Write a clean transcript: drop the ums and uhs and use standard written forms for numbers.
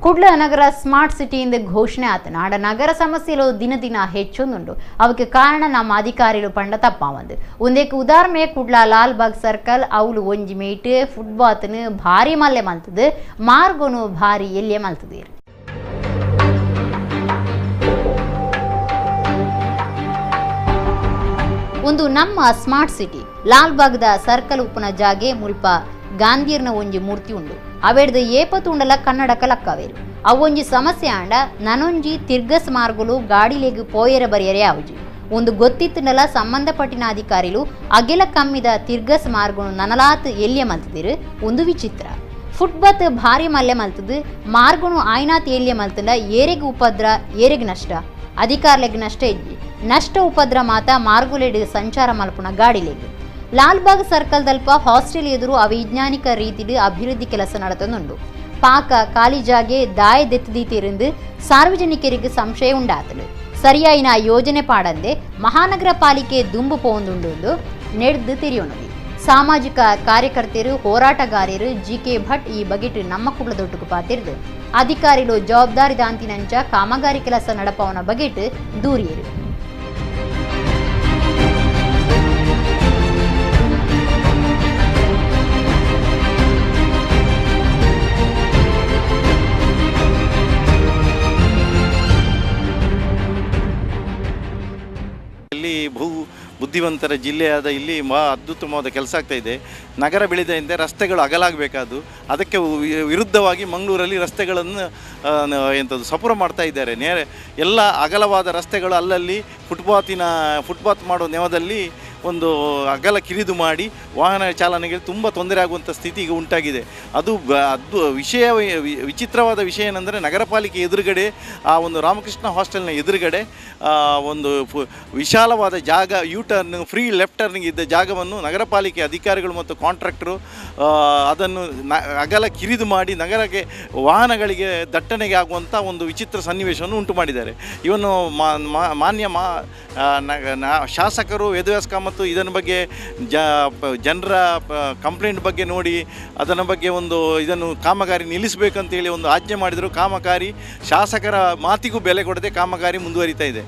ಕುಡ್ಲ ನಗರ smart city ಎಂದು ಘೋಷಣೆ ಆತ. ನಾಡ ನಗರ ಸಮಸ್ಯೆಲು ದಿನ ದಿನ ಹೆಚ್ಚೊಂದುಂಡು. ಅವಕ್ಕೆ ಕಾರಣ ನಮ್ಮ ಅಧಿಕಾರಿಗಳು ಪಂಡ ತಪ್ಪಾವಂದು. ಒಂದೇಕ್ ಉದಾಹರಣೆ ಕುಡ್ಲ ಲಾಲ್ಬಾಗ್ ಸರ್ಕಲ್ ಅವಳು ಒಂಜಿ ಮೇಟ್ ಫುಟ್ಪಾತ್ನು ಭಾರಿ ಮಲ್ಲೆ ಮಲ್ತದು, ಮಾರ್ಗೋನು ಭಾರಿ ಎಲ್ಯೆ ಮಲ್ತದೆ. ಒಂದು ನಮ್ಮ ಸ್ಮಾರ್ಟ್ ಸಿಟಿ ಲಾಲ್ಬಾಗ್ದ ಸರ್ಕಲ್ ಉಪ್ಪುನ ಜಾಗೆ ಮುಲ್ಪ ಗಾಂಧಿಯರ್ನ ಒಂಜಿ ಮೂರ್ತಿ ಉಂಡು. ಅವೆಡ್ದು ಏಪತುಂಡಲ ಕನ್ನಡಕ ಲಕ್ಕವೇರು. ಅವೊಂಜಿ ಸಮಸ್ಯೆ ಆಂಡ ನನೊಂಜಿ ತಿರ್ಗಸ್ ಮಾರ್ಗಲು ಗಾಡಿಲೆಗ್ ಪೋಯೆರ ಬರಿಯರೆ ಆವುಜಿ. ಒಂದು ಗೊತ್ತಿತ್ತುಂಡಲ ಸಂಬಂಧಪಟ್ಟಿನ ಅಧಿಕಾರಿಲು ಅಗೆಲ ಕಮ್ಮಿದ ತಿರ್ಗಸ್ ಮಾರ್ಗನು ನನಲಾತ್ ಎಲ್ಯ ಮಲ್ತದಿರು. ಒಂದು ವಿಚಿತ್ರ ಫುಟ್ಪಾತ್ ಭಾರಿ ಮಲ್ಲೆ ಮಲ್ತದು, ಮಾರ್ಗನು ಆಯ್ನಾತ್ ಎಲ್ಯ ಮಲ್ತಂಡ ಏರೆಗ್ ಉಪದ್ರ ಏರೆಗ್ ನಷ್ಟ, ಅಧಿಕಾರಿಲೆಗ್ ನಷ್ಟ ಇಜ್ಜಿ. ನಷ್ಟ ಉಪದ್ರ ಮಾತ ಮಾರ್ಗುಲೆಡ್ ಸಂಚಾರ ಮಲ್ಪುನ ಗಾಡಿಲೆಗ್. ಲಾಲ್ಬಾಗ್ ಸರ್ಕಲ್ ದಲ್ಪ ಹಾಸ್ಟೆಲ್ ಎದುರು ಅವೈಜ್ಞಾನಿಕ ರೀತಿಡು ಅಭಿವೃದ್ಧಿ ಕೆಲಸ ನಡೆತನುಂಡು. ಪಾಕ ಖಾಲಿ ಜಾಗೆ ದಾಯ ದೆತ್ತದೀತಿருந்து ಸಾರ್ವಜನಿಕರಿಗೆ ಸಂಶಯ ಉಂಡಾತಲು. ಸರಿಯಾಯಿನ ಯೋಜನೆ ಪಾಡಂದೆ ಮಹಾನಗರ ಪಾಲಿಕೆ ದುಂಬು ಪೋಂದುಂಡು ನೆಡ್ದು ತಿರಿಯೋಣಲಿ. ಸಾಮಾಜಿಕ ಕಾರ್ಯಕರ್ತರು ಹೋರಾಟಗಾರರು ಜಿ ಕೆ ಭಟ್ ಈ ಬಗೆಟ್ ನಮ್ಮ ಕುಡ್ಲದೊಟ್ಟುಕು ಪಾತಿರ್ದು ಅಧಿಕಾರಿಗಳು ಜವಾಬ್ದಾರಿ ದಾಂತಿನಂಚ ಕಾಮಗಾರಿ ಕೆಲಸ ನಡಪವನ ಬಗೆಟ್ ದೂರಿಯರು. ಇಲ್ಲಿ ಬಹು ಬುದ್ಧಿವಂತರ ಜಿಲ್ಲೆಯಾದ ಇಲ್ಲಿ ಅತ್ಯುತ್ತಮವಾದ ಕೆಲಸ ಆಗ್ತಾ ಇದೆ. ನಗರ ಬೆಳೆದ ಹಿಂದೆ ರಸ್ತೆಗಳು ಅಗಲಾಗಬೇಕಾದು, ಅದಕ್ಕೆ ವಿರುದ್ಧವಾಗಿ ಮಂಗಳೂರಲ್ಲಿ ರಸ್ತೆಗಳನ್ನು ಎಂಥದ್ದು ಸಪುರ ಮಾಡ್ತಾ ಇದ್ದಾರೆ. ನೇರ ಎಲ್ಲ ಅಗಲವಾದ ರಸ್ತೆಗಳು ಅಲ್ಲಲ್ಲಿ ಫುಟ್ಪಾತ್ ಮಾಡೋ ನೆವದಲ್ಲಿ ಒಂದು ಅಗಲ ಕಿರಿದು ಮಾಡಿ ವಾಹನ ಚಾಲನೆಗೆ ತುಂಬ ತೊಂದರೆ ಆಗುವಂಥ ಸ್ಥಿತಿ ಈಗ ಉಂಟಾಗಿದೆ. ಅದು ಅದು ವಿಷಯ ವಿಚಿತ್ರವಾದ ವಿಷಯ ಏನಂದರೆ, ನಗರ ಪಾಲಿಕೆ ಎದುರುಗಡೆ ಆ ಒಂದು ರಾಮಕೃಷ್ಣ ಹಾಸ್ಟೆಲ್ನ ಎದುರುಗಡೆ ಒಂದು ವಿಶಾಲವಾದ ಜಾಗ, U turn free left turning ಇದ್ದ ಜಾಗವನ್ನು ನಗರ ಪಾಲಿಕೆ ಅಧಿಕಾರಿಗಳು ಮತ್ತು ಕಾಂಟ್ರಾಕ್ಟರು ಅದನ್ನು ಅಗಲ ಕಿರಿದು ಮಾಡಿ ನಗರಕ್ಕೆ ವಾಹನಗಳಿಗೆ ದಟ್ಟಣೆಗೆ ಆಗುವಂಥ ಒಂದು ವಿಚಿತ್ರ ಸನ್ನಿವೇಶವನ್ನು ಉಂಟು ಮಾಡಿದ್ದಾರೆ. ಇವನ್ನು ಮಾನ್ಯ ಶಾಸಕರು ವೇದವ್ಯಾಸ ಕಾಮತ್ ಇದನ್ನ ಬಗ್ಗೆ ಜನರ ಕಂಪ್ಲೇಂಟ್ ಬಗ್ಗೆ ನೋಡಿ ಅದರ ಬಗ್ಗೆ ಒಂದು ಇದನ್ನು ಕಾಮಗಾರಿ ನಿಲ್ಲಿಸಬೇಕಂತೇಳಿ ಒಂದು ಆಜ್ಞೆ ಮಾಡಿದರು. ಕಾಮಗಾರಿ ಶಾಸಕರ ಮಾತಿಗೂ ಬೆಲೆ ಕೊಡದೆ ಕಾಮಗಾರಿ ಮುಂದುವರಿತಾ ಇದೆ.